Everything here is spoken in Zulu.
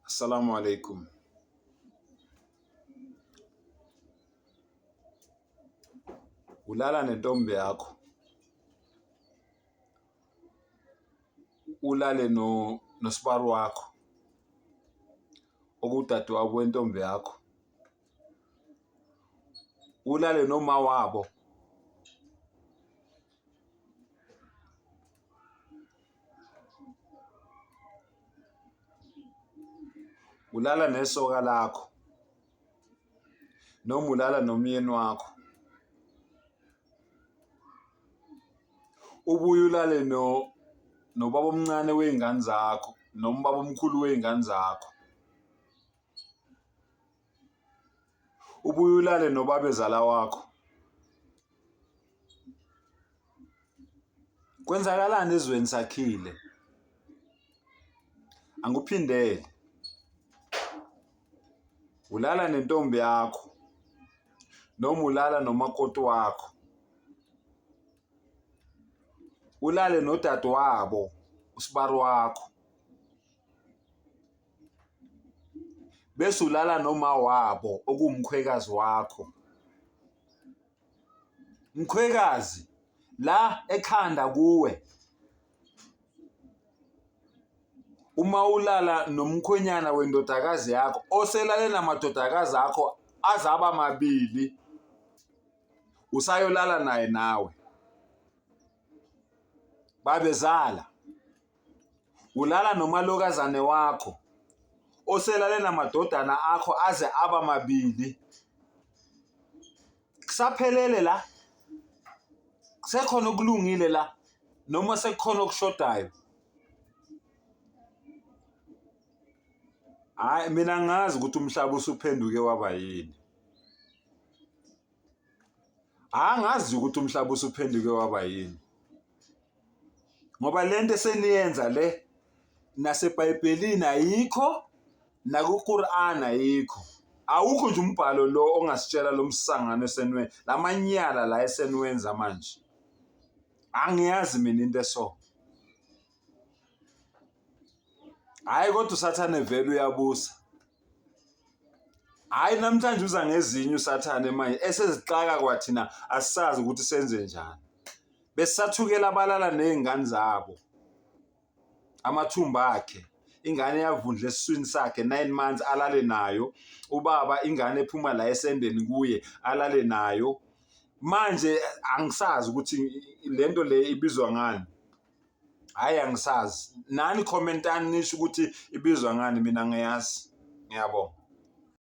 Assalamu alaikum. Ulala nentombi yakho. Ulale no nosibari wakho. Okudadewabo wentombi yakho. Ulale noma wabo. Ulala nesoka lakho noma ulala nomyeni wakho ubuye ulale no nobaba omncane wey'ngane zakho noma ubaba omkhulu wey'ngane zakho ubuye ulale nobabezala wakho. Kwenzakalani ezweni sakhile? Angikuphindele. Ulala nentombi yakho noma ulala nomakoti wakho. Ulale nodadewabo usibari wakho. Bese ulala noma wabo okuwumkhwekazi wakho. Mkhwekazi la ekhanda kuwe uma ulala nomkhwenyana wendodakazi yakho oselale namadodakazi akho azaba mabili usayolala naye nawe babezala ulala nomalokazane wakho oselale namadodana akho aze aba mabili kusaphelele la kusekhona okulungile la noma sekukhona okushodayo hayi mina ngazi ukuthi umhlaba usuphenduke waba yini angazi ukuthi umhlaba usuphenduke waba yini ngoba lento eseniyenza le naseBhayibhelini ayikho nakuQur'an ayikho awukho nje umbhalo lo ongasitshela lo msangano esenwe lamanyala la eseniwenza manje angiyazi mina into eso hayi kodwa usathane vele uyabusa hayi namhlanje uza ngezinye usathane manje esezixaka kwathina asisazi ukuthi senze njani besathukela abalala nezingane zabo amathumba akhe ingane yavundla esiswini sakhe 9 months alale nayo ubaba ingane ephuma la esendeni kuye alale nayo manje angisazi ukuthi lento le ibizwa ngani hayi angisazi nani commentani nisho ukuthi ibizwa ngani mina ngiyazi ngiyabonga.